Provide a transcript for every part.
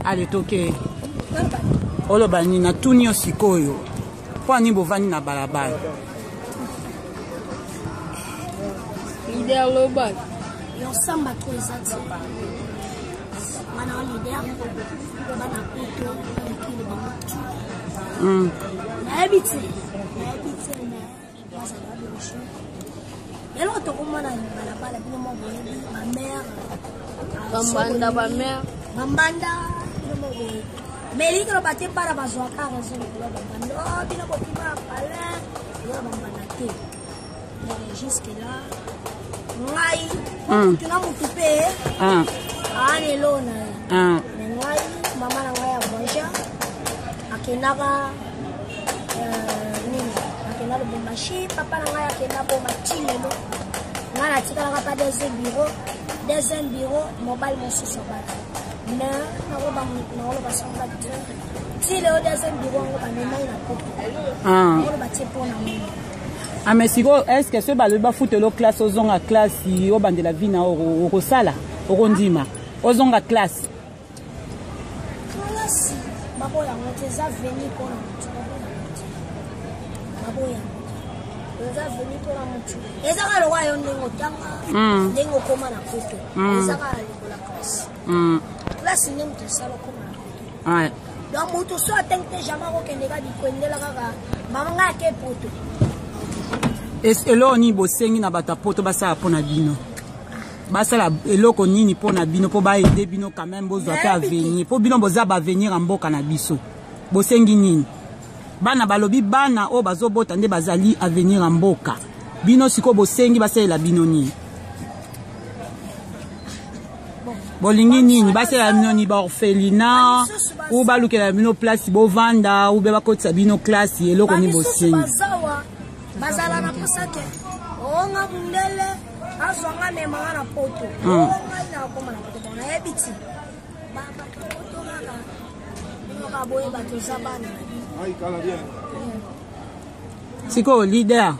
Ale toke oloba nini natuni yo sikoyo mpo ani bovandi na balabala leader loba yosamba to eza ti bana wa leader bana poto mikili bango tu nayebi te nayebi te bazala biso eloko tokomona balabala bino moko boyebi bamare bambanda bamare bambanda bino moko boyebi mais elingi koloba te bana bazwaka raison likolo ya bambanda oh, bino bokima ya palin ya bambanda te mais jusque là ngai mutu na mutu mpe aana eloo na ye mais ngai mama na ngai ya voyageur akendaka euh, nini akenda lubumbashi papa na ngai akenda boma ti lelo ngai natikalaka pa deuxième bureau deuxième bureau mobali mosusu abala mais nakoloba nakoloba songa te ti lelo deuxième bureau yango bamemai na poto ah. nakoloba te mpo na nini ah mais sikoyo est ce que soki balobi bafutela classe ozonga classe obandela vie na okosala okondima ozonga classe Classe baboya yango te eza veni mpona motu baboya yango te baboya yango te eza veni mpona motu eza kaka lokola yo ndenge otanga mm. ndenge okoma na poto mm. eza kaka lokola classe mm. classe nde moto esala okoma na poto donc moto so atangi te jamais akokende kaka bikwendela kaka mama ngai ake poto eloko nini bosengi na bato ya poto basala mpo na bino basala eloko nini mpo na bino mpo baede bino quand même bozwa mpe avenir mpo bino boza baavenir ya mboka na biso bosengi nini bana balobi bana oyo bazobota nde bazali avenir ya mboka bino sikoyo bosengi basalela bino nini bolingi nini basalela bino nini baorphelinat ou balukela bino place bovanda ou be bakotisa bino classe eloko nini bosengi bazala na mposa te onga mundele azwa nga mema nga na poto hmm. oh, ngai nakoma na poto bon nayebi ti bato poto kaka bino kaka boyeba toza bana na bino sikoyo leader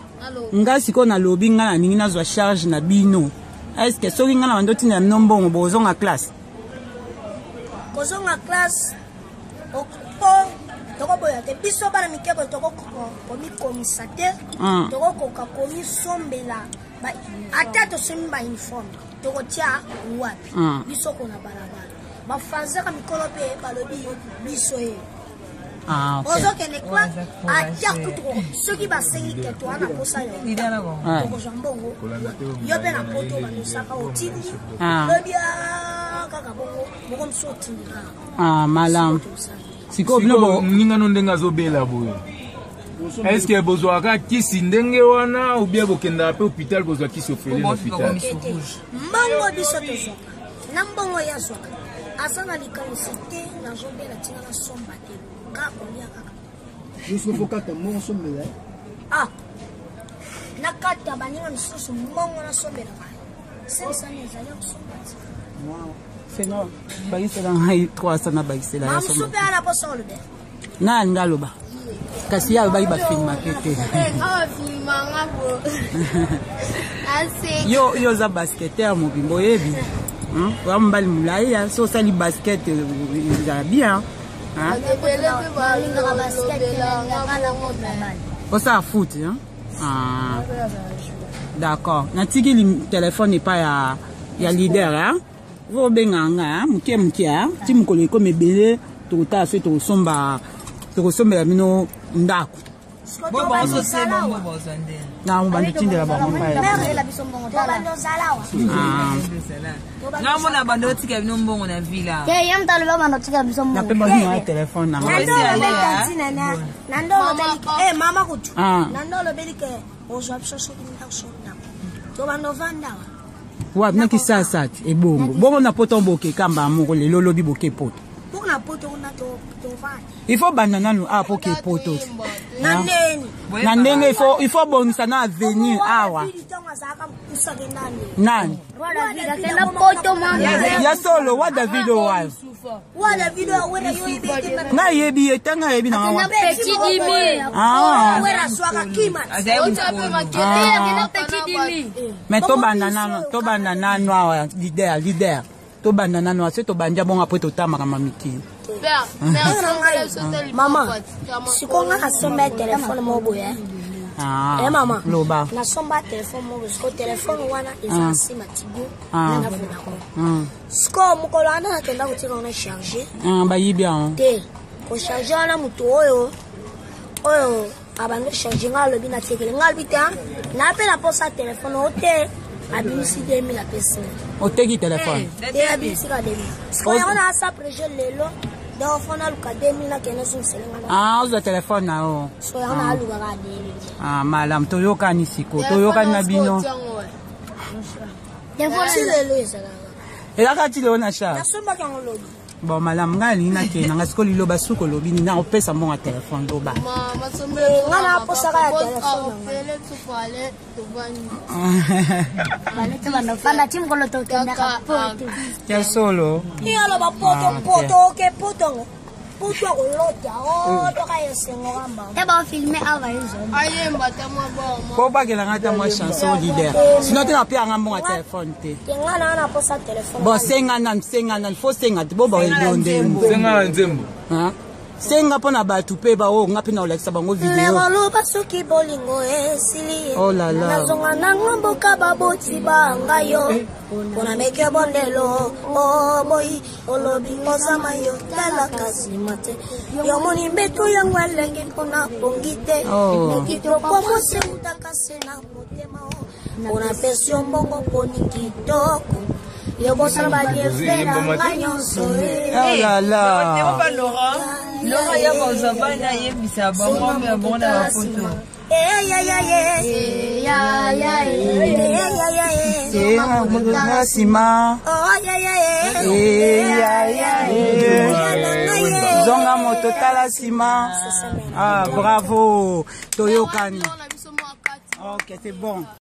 ngai sikoyo nalobi ngai nalingi nazwa charge na bino estce soki ngai na bando otinda bino mbongo bozonga classe kozonga classe po tokoboya te biso bana mike boye tokokoka komikomisa te ah. tokokoka komisombela ata tosombi bauniforme tokotia wapi ah. biso kona balabala bafanzaka mikolo mpe balobi biso ye Ah, okay. ozokende classe ata kutu soki basengi ke toa na posa yo okozwa mbongo yo mpe na poto bandosaka otindi lobi kaka bongo moko mosusu otindi kaka ah, malamu sikoyo bino moninga no ndenge azobela boye estce bozwaka kisi ndenge wana obie bokendaka mpe hôpital bozwa kisi ofele na hôpital mbongo biso tozwaka na mbongo ye azwaka aza na likanisi te nazobela ntina nasomba te kaka kolia kaka fokata mbongo osombela ah nakata baninga misusu mbongo nasombelaka selisani ezali ya kosomba ti Seigneur, bakisela ngai 300 na bakisela ya mosusu mpe ana mposa olobe na alingi aloba kasi ye alobaki bafilmake te yo yo oza basketeur mobimba oyebi hmm? oya mobali molai ya so osali basket ezala bien osala foot ah. d'accord natiki telefone epai ya ya leader hein? obenga nga moke moke ti mokolo ekomi ebele tokotala soki tokosomba tokosombela bino ndako na bando tindela bango namona bando otika bino mbongo na villa nape bazonga telefone nanga mama kutu nando olobeli ke ozwa biso soki ndako soki ndako tobanda ovandawa wapi na kisasa ti ebongo bongo na poto boke kamba moko lelo lobi boke poto il faut banda nanu awa po ke poto na ndenge il faut bongisa na avenir awa nani ya solo wa david owayo nayebi ye ntango ayebi na ah. mais tobanda nano tobanda nano awa leader leader. Tobanda nano ase, tobandi abongo, apres totamaka ma mikili. Mama, sikoyo nga nasomba ya telefone moko boye. Ah, Eh mama, loba. Nasomba telefone moko, sikoyo telefone wana eza Ah. na nsima Tigo Ah. na Vodacom. Sikoyo mokolo wana nakenda kotika wana charge. Ah, bayibi yango. Te, kocharge wana, moto oyo oyo abandi ocharge nga alobi natikele nga, alobi te na mpe na posa telefone oyo te, abimisi 2000 apesi nga. Oteki telefone? Te, abimisi ka 2000. Sikoyo yango na asa projet lelo, donc fo naluka 2000, nakende zongisele nga. Ah, ozwa telefone na yo. Sikoyo yango naalukaka 2000. Ah, malamu, toyokani sikoyo, toyokani na bino. Ti lelo ezalaka. Elaka ti lelo na charge. Nasombaki yango lobi. Bon, malamu, ngai alingi nakende nanga sikoyo. Liloba suki, olobi nini? Nakopesa mbongo ya telefone, loba. Nga naposaka ya telefone. Banda ti mokolo tokendaka poto. Ya solo. Iyaloba poto. Ah, ok. Poto oke, poto yango, poto ya kolota o toka esengo kamba. Te baofilme awa ezomba. Po bakelanga ata mwa chanson, leader, sinon te napeyanga mbongo ya telefone te. Te, nga naa naposa telefone. Bon, senga nanu, senga nanu, fo senga te, bo baelio ndembo. Senga na nzembo. Hein? Senga mpo na bato mpe baoyo nga mpe na kolakisa bango video. Nakoloba soki bolingo esili. Oh là là. Nazonga nango mboka baboti banga yo mpona meke bondelo oboi olobi ozama yo talaka nsima te, yomoni mbeto yango elengi mpona pongi te. Oh. Kitoko mosi eutaka se na motema o mpona pesi yo mbongo mponi kitoko yobosana badiefe na nga nyonso e. Oh là là. Ba Laurent, Laurent ya kozwa bana, ayebisa bango me bango na bapoto. Na nsima. Zonga moto, tala nsima. Ah, bravo, toyokani. Ok, c'est bon.